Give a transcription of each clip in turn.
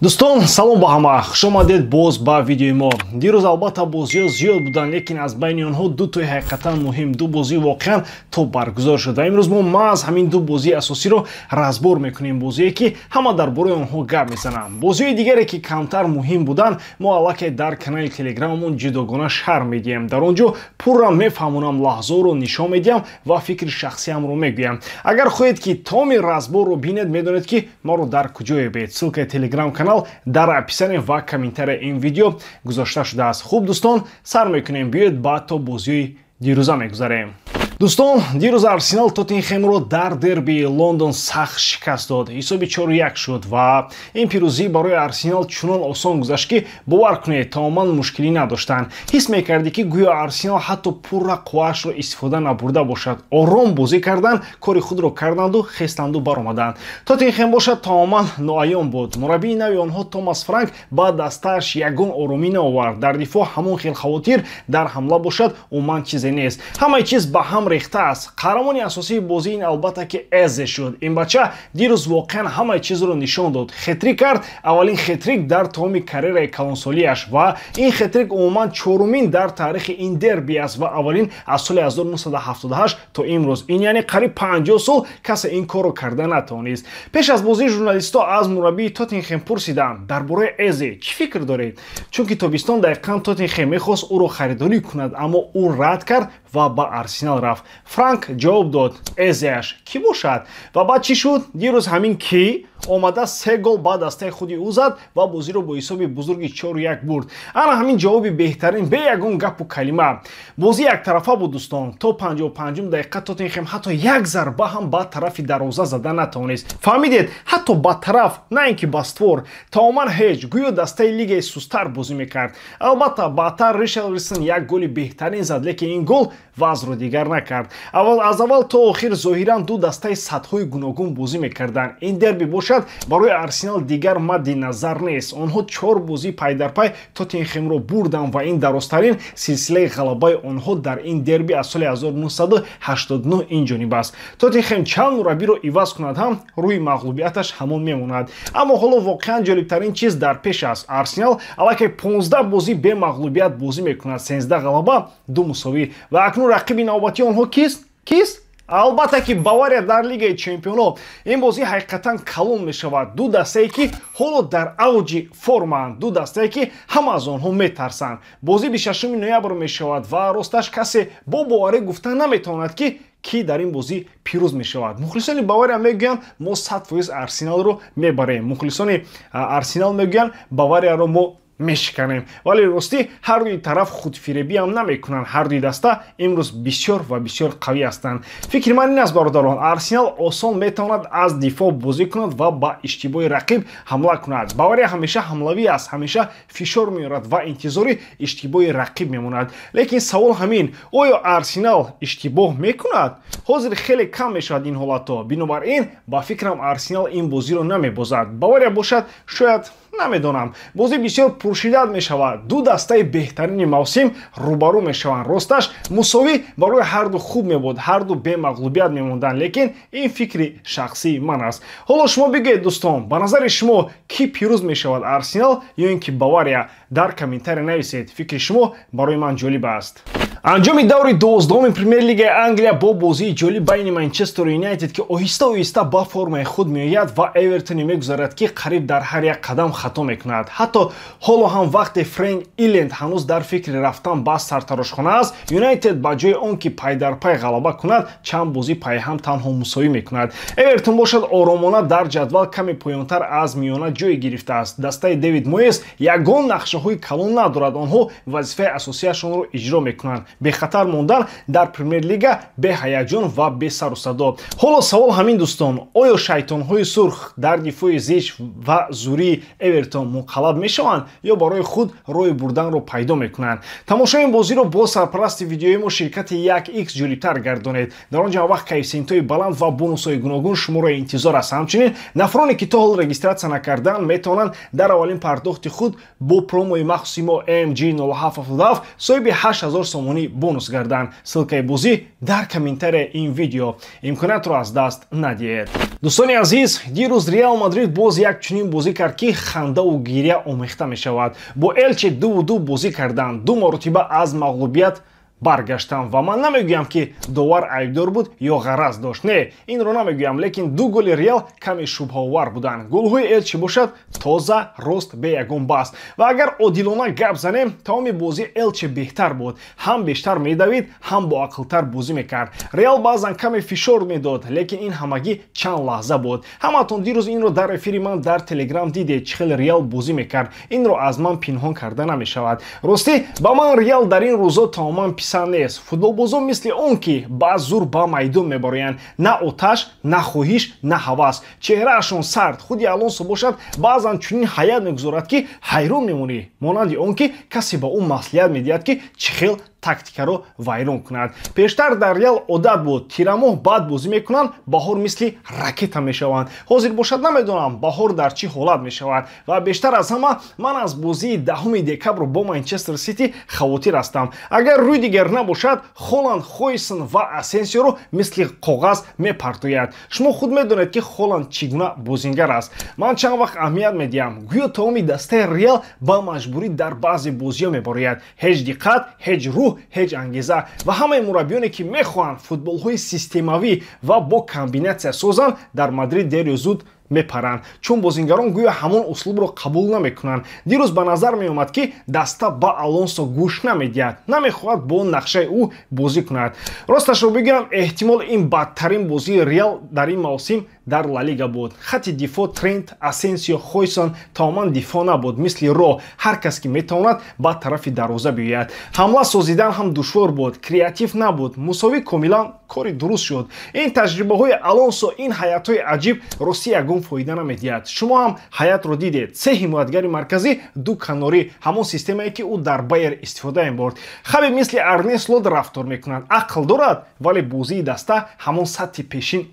Дӯстон, салом ба ҳама, хуш омадед боз ба видеои мо. Дирӯз албатта бозиҳо зиёд буданд, лекин аз байни онҳо ду тои ҳақиқатан муҳим, ду бозӣ воқеан топ баргузор шуд. Ва имрӯз мо маҳз ҳамин ду бозии асосиро разбор мекунем, бозие ки ҳама дар бораи онҳо гап мезананд. Бозиҳои дигаре ки камтар муҳим буданд, мо аллакай дар канали телеграммон ҷудогона шарҳ медиҳем. Дар он ҷо пурра мефаҳмонам, лаҳзаҳоро нишон медиҳам ва фикри шахсиамро мегӯям. Агар хоҳед ки тамоми разборро бинед, медонед ки моро дар куҷо ёбед. Ссылкаи телеграм канал дар описание ва комментария ин видео гузошта шудааст. Хуб дӯстон, сар мекунем, биёед ба то бозиҳои дирӯза мегузарем. Дӯстон, дирӯз Арсенал Тоттенхемро дар дербии Лондон сахт шикаст дод. Ҳисоби 4-1 шуд ва ин пирӯзӣ барои Арсенал чунон осон гузашт, ки бовар кунед, тамоман мушкилӣ надоштанд. Ҳис мекардӣ, ки гӯё Арсенал ҳатто пурра қувваашро истифода набурда бошад. Ором бозӣ карданд, кори худро карданду хестанду баромаданд. Тоттенхем бошад тамоман ноаён буд. Мураббии нави онҳо Томас Франк ба дастааш ягон оромӣ наовард. Дар дифоъ ҳамон хел хавотир, дар ҳамла бошад умуман чизе нест. Ҳамаи чиз ба ҳам рехта аст. Қаҳрамони асосии бозӣ ин албатта ки Эзе шуд. Ин бача дирӯз воқеан ҳамаи чизро нишон дод. Хетрик кард, аввалин хетрик дар тамоми карьераи калонсолиаш, ва ин хетрик умуман чорумин дар таърихи ин дерби аст ва аввалин аз соли 1978 то имрӯз. Ин яъне қариб 50 сол касе ин корро карда натавонист. Пеш аз бозӣ журналистҳо аз мураббии Тоттенхем пурсиданд: дар бораи Эзе чӣ фикр доред? Чунки тобистон дақиқан Тоттенхем мехост ӯро харидорӣ кунад, аммо ӯ рад кард ва ба Арсенал рафт. Франк ҷавоб дод: Эзеаш кӣ бошад? Ва баъд чӣ шуд? Дирӯз ҳамин ки омада се гол ба дастаи худи ӯ зад ва бозиро бо ҳисоби бузурги 4-1 бурд. Ана ҳамин ҷавоби беҳтарин, бе ягон гапу калима. Бозӣ яктарафа буд, дӯстон. То 55 дақиқа Тоттенхем ҳатто як зарба ҳам ба тарафи дарвоза зада натавонист. Фаҳмидед, ҳатто ба тараф, на ин ки ба створ. Тамоман ҳеҷ, гӯё дастаи лигаи сустар бозӣ мекард. Албатта баъдтар Ришарлисон як голи беҳтарин зад, лекин ин гол вазъро дигар накард. Аз аввал то охир зоҳиран ду дастаи сатҳҳои гуногун бозӣ мекарданд. Ин дерби бошад барои Арсенал дигар мадди назар нест. Онҳо чор бозӣ пайдарпай Тоттенхемро бурданд ва ин дарозтарин силсилаи ғалабаи онҳо дар ин дерби аз соли 1989 ин ҷониб аст. Тоттенхем чанд мураббиро иваз кунад ҳам, рӯи мағлубияташ ҳамон мемонад. Аммо ҳоло воқеан ҷолибтарин чиз дар пеш аст. Арсенал аллакай 15 бозӣ бемағлубият бозӣ мекунад, 13 ғалаба, ду мусовӣ. Ва акнун рақиби навбатии онҳо кист? Кист? Албатта ки Бавария дар Лигаи чемпионо. Ин бозӣ ҳақиқатан калон мешавад. Ду дастае ки ҳоло дар авҷи формаанд, ду дастае ки ҳама аз онҳо метарсанд. Бозӣ 26 ноябр мешавад ва росташ касе бо боварӣ гуфта наметавонад, ки кӣ дар ин бозӣ пирӯз мешавад. Мухлисони Бавария мегӯянд, мо 100% Арсеналро мебарем. Мухлисони Арсенал мегӯянд, Баварияро мо мешиканем. Вале ростӣ ҳар дуи тараф худфиребиам намекунанд. Ҳар дуи даста имрӯз бисёр ва бисёр қавӣ ҳастанд. Фикри ман ин аст, бародарон, Арсенал осон метавонад аз дифоъ бозӣ кунад ва ба иштибоҳи рақиб ҳамла кунад. Бавария ҳамеша ҳамлавӣ аст, ҳамеша фишор меорад ва интизори иштибоҳи рақиб мемонад. Лекин савол ҳамин: оё Арсенал иштибоҳ мекунад? Ҳозир хеле кам мешавад ин ҳолатҳо. Бинобар ин ба фикрам, Арсенал ин бозиро намебозад. Бавария бошад, шояд, намедонам. Бозӣ бисёр пуршиддат мешавад. Ду дастаи беҳтарини мавсим рӯбарӯ мешаванд. Росташ мусовӣ барои ҳарду хуб мебуд, ҳарду бемағлубият мемонданд, лекин ин фикри шахсии ман аст. Ҳоло шумо бигӯед, дӯстон, ба назари шумо кӣ пирӯз мешавад, Арсенал ё ин ки Бавария? Дар комментария нависед, фикри шумо барои ман ҷолиб аст. Анҷоми даври 12-уми Премер-лигаи Англия бо бозии ҷолиб байни Манчестер Юнайтед, ки оҳиста оҳиста ба формаи худ меояд, ва Эвертоне мегузарад, ки қариб дар ҳар як қадам хато мекунад. Ҳатто ҳоло ҳам вақте Фрэнк Иленд ҳанӯз дар фикри рафтан ба сартарошхона аст, Юнайтед ба ҷои он ки пайдарпай ғалаба кунад, чанд бозӣ пайҳам танҳо мусовӣ мекунад. Эвертон бошад оромона дар ҷадвал каме поёнтар аз миёна ҷой гирифтааст. Дастаи Дэвид Моес ягон нақшаҳои калон надорад. Онҳо вазифаи асосияшонро иҷро мекунанд: бехатар мондан дар Премер-лига, беҳаяҷон ва бесару садо. Ҳоло савол ҳамин, дӯстон: оё шайтонҳои сурх дар дифои зич ва зурии Эвертон мунқалаб мешаванд ё барои худ роҳи бурданро пайдо мекунанд? Тамошои ин бозиро бо сарпарасти видеои мо, ширкати 1X, ҷолибтар гардонед. Дар он ҷо вақт коэффисиентҳои баланд ва бонусҳои гуногун шуморо интизор аст. Ҳамчунин нафароне ки то ҳол регистрация накардаанд, метавонанд дар аввалин пардохти худ бо промокоди промои махсуси мо MG0777 соҳиби 8000 сомонӣ бонус гарданд. Ссылкаи бозӣ дар комментария ин видео. Имкониятро аз даст надиҳед. Дӯстони азиз, дирӯз Реал Мадрид боз як чунин бозӣ кард, ки хандаву гиря омехта мешавад. Бо Элче 2-2 бозӣ карданд, ду маротиба аз мағлубият баргаштам ва ман намегӯям, ки довар айбдор буд ё ғараз дошт. Не, инро намегӯям, лекин ду голи Реал каме шубҳаовар буданд. Голҳои Элчи бошад, тоза, рост, бе ягон баҳс. Ва агар одилона гап занем, тамоми бозӣ Элчи беҳтар буд, ҳам бештар медавид, ҳам боақлтар бозӣ мекард. Реал баъзан каме фишор медод, лекин ин ҳамагӣ чанд лаҳза буд. Ҳаматон дирӯз инро дар эфири ман дар Телеграм дидед, чӣ хел Реал бозӣ мекард. Инро аз ман пинҳон карда намешавад. Ростӣ, ба ман Реал дар ин рӯзо тамоман писанд нест. Футболбозон мисли он ки ба зур ба майдон мебароянд. На оташ, на хоҳиш, на ҳавас. Чеҳраашон сард. Худи Алонсо бошад, баъзан чунин ҳайат мегузорад, ки ҳайрон мемонӣ, монанди он ки касе ба ӯ маслиҳат медиҳад, ки чӣ хел тактикаро вайрон кунад. Пештар дар Реал одат буд, тирамоҳ бад бозӣ мекунанд, баҳор мисли ракета мешаванд. Ҳозир бошад, намедонам, баҳор дар чӣ ҳолат мешавад. Ва бештар аз ҳама ман аз бозии 10 декабр бо Манчестер Сити хавотир ҳастам. Агар Рюдигер набошад, Холанд, Хойсен ва Асенсиоро мисли коғаз мепартояд. Шумо худ медонед, ки Холанд чӣ гуна бозингар аст. Ман чанд вақт аҳамият медиҳам, гӯё тамоми дастаи Реал ба маҷбурӣ дар баъзе бозиҳо мебарояд. Ҳеҷ диққат, ҳеҷ рӯҳ, ҳеҷ ангеза. Ва ҳамаи мураббиёне, ки мехоҳанд футболҳои системавӣ ва бо комбинатсия созанд, дар Мадрид дерю зуд мепаранд, чун бозингарон гӯё ҳамон услубро қабул намекунанд. Дирӯз ба назар меомад, ки даста ба Алонсо гӯш намедиҳад, намехоҳад бо нақшаи ӯ бозӣ кунад. Росташро бигӯям, эҳтимол ин бадтарин бозии Реал дар ин мавсим дар Ла Лига буд. Хати дифоъ Трент, Асенсио, Хойсон тамоман дифоъ набуд, мисли роҳ, ҳар кас ки метавонад ба тарафи дарвоза биёяд. Ҳамла созидан ҳам душвор буд, креатив набуд. Мусовӣ комилан кори дуруст шуд. Ин таҷрибаҳои Алонсо, ин ҳайатҳои аҷиб ростӣ ягон фоида намедиҳад. Шумо ҳам ҳаятро дидед: се ҳимоятгари марказӣ, ду канорӣ, ҳамон системае, ки ӯ дар Байер истифода мебурд. Хаби мисли Арне Слот рафтор мекунад, ақл дорад, вале бозии даста ҳамон сатҳи пешин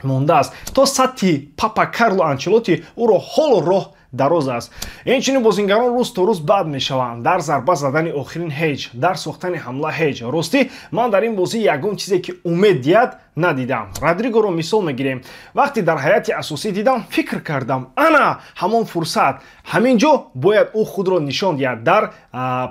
мондааст. То сатҳи папа Карло Анчелоти ӯро ҳоло роҳ дароз аст. Инчунин бозингарон рӯз то рӯз бад мешаванд. Дар зарба задани охирин ҳеҷ, дар сохтани ҳамла ҳеҷ. Ростӣ, ман дар ин бозӣ ягон чизе, ки умед диҳад, надидам. Родригоро мисол мегирем. Вақте дар ҳайати асосӣ дидам, фикр кардам, ана ҳамон фурсат, ҳамин ҷо бояд ӯ худро нишон диҳад дар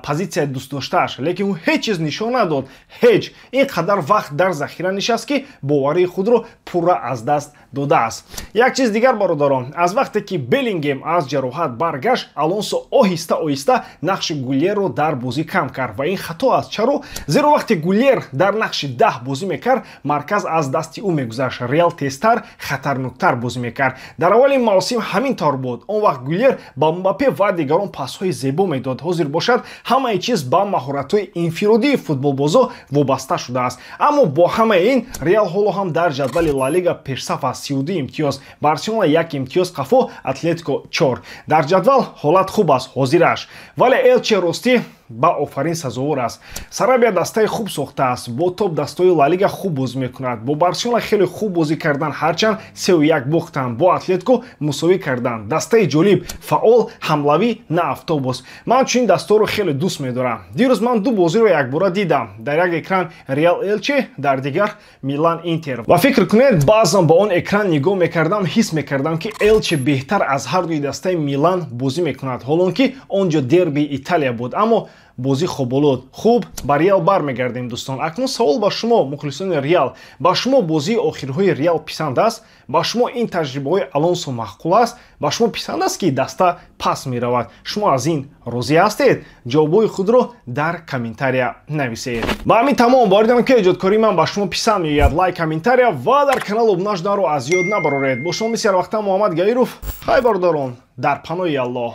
позитсияи дӯстдоштааш, лекин ӯ ҳеҷ чиз нишон надод, ҳеҷ. Ин қадар вақт дар захира нишаст, ки боварии худро пурра аз даст додааст. Як чиз дигар, бародарон: аз вақте ки Беллингем аз ҷароҳат баргашт, Алонсо оҳиста оҳиста нақши Гулерро дар бозӣ кам кард ва ин хато аст. Чаро? Зеро вақте Гулер дар нақши 10 бозӣ мекард, марказ аз дасти ӯ мегузашт, Реал тезтар, хатарноктар бозӣ мекард. Дар аввали мавсим ҳамин тавр буд. Он вақт Гулер ба Мбаппе ва дигарон пасҳои зебо медод. Ҳозир бошад, ҳамаи чиз ба маҳоратҳои инфиродии футболбозо вобаста шудааст. Аммо бо ҳамаи ин Реал ҳоло ҳам дар ҷадвали Ла Лига пешсаф аст, 32 имтиёз, Барселона як имтиёз қафо, Атлетико 4. Дар ҷадвал ҳолат хуб аст ҳозираш, вале Элче ростӣ ба офарин сазовор аст. Сарабия дастаи хуб сохтааст, бо топ дастои Ла Лига хуб бозӣ мекунад. Бо Барселона хеле хуб бозӣ кардан, ҳарчанд 3-1 бохтанд, бо Атлетико мусовӣ карданд. Дастаи ҷолиб, фаъол, ҳамлавӣ, на автобус. Ман чунин дасторо хеле дӯст медорам. Дирӯз ман ду бозиро якбора дидам: дар як экран Реал Элче, дар дигар Милан Интер. Ва фикр кунед, баъзан ба он экран нигоҳ мекардам, ҳис мекардам, ки Элче беҳтар аз ҳардуи дастаи Милан бозӣ мекунад, ҳолон ки он ҷо дерби Италия буд, аммо бозӣ хоболуд. Хуб, ба Реал бармегардем, дӯстон. Акнун савол ба шумо, мухлисони Реал: ба шумо бозии охирҳои Реал писанд аст? Ба шумо ин таҷрибаҳои Алонсо маъқул аст? Ба шумо писанд аст, ки даста пас меравад? Шумо аз ин розӣ ҳастед? Ҷавобҳои худро дар комментария нависед. Ба ҳамин тамом. Боваридам, ки эҷодкории ман ба шумо писанд меояд. Лайк, комментария ва дар канал обуна шуданро аз ёд набароред. Бо шумо мисли ҳарвақта Муҳаммад Гаиров. Хай, бародарон, дар паноҳи Аллоҳ.